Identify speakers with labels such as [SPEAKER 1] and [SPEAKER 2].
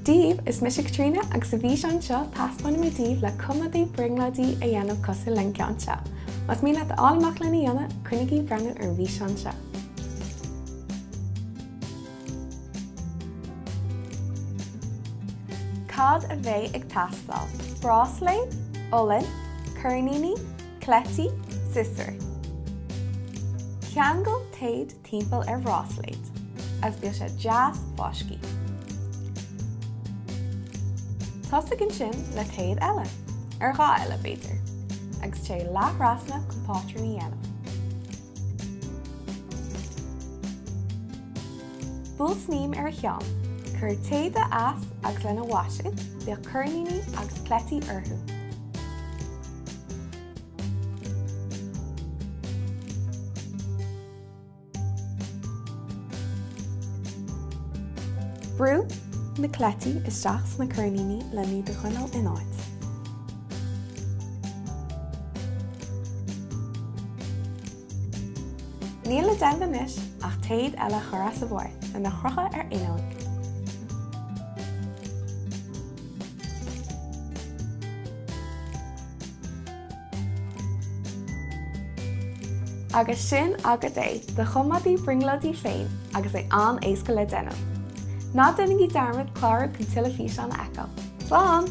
[SPEAKER 1] Dia daoibh, is mise Caitríona agus sa bhfíseán seo taispeánfaidh mé daoibh le coimeádaí brionglóidí a dhéanamh cosúil leis an gceann seo. Más mian leat a fháil amach lena dhéanamh, coinnigí ag breathnú ar an bhfíseán seo. Cad a bheidh ag teastáil? Bráisléad, olann, coirníní, cleití, siosúr. Ceangail téad timpeall ar bhráisléad agus bíodh sé deas fáiscthe. Tosaigh ansin le téad eile, ar dhath eile b'fhéidir, agus téigh leath-thrasna chun pátrún a dhéanamh. Buail snaidhm ar a cheann, cuir téada as agus lena mhaisiú, bíodh coirníní agus cleití orthu. Brú na cleití isteach sna coirníní len iad a choinneáil in áit. Níl le déanamh anois ach téad eile a chur as a bharr lena chrochadh ar fhuinneog. Agus sin agat é, do choimeádaí brionglóidí féin agus é an-éasca le déanamh. Ná déanaigí dearmad clárú chun tuilleadh físeán a fheiceáil. Slán!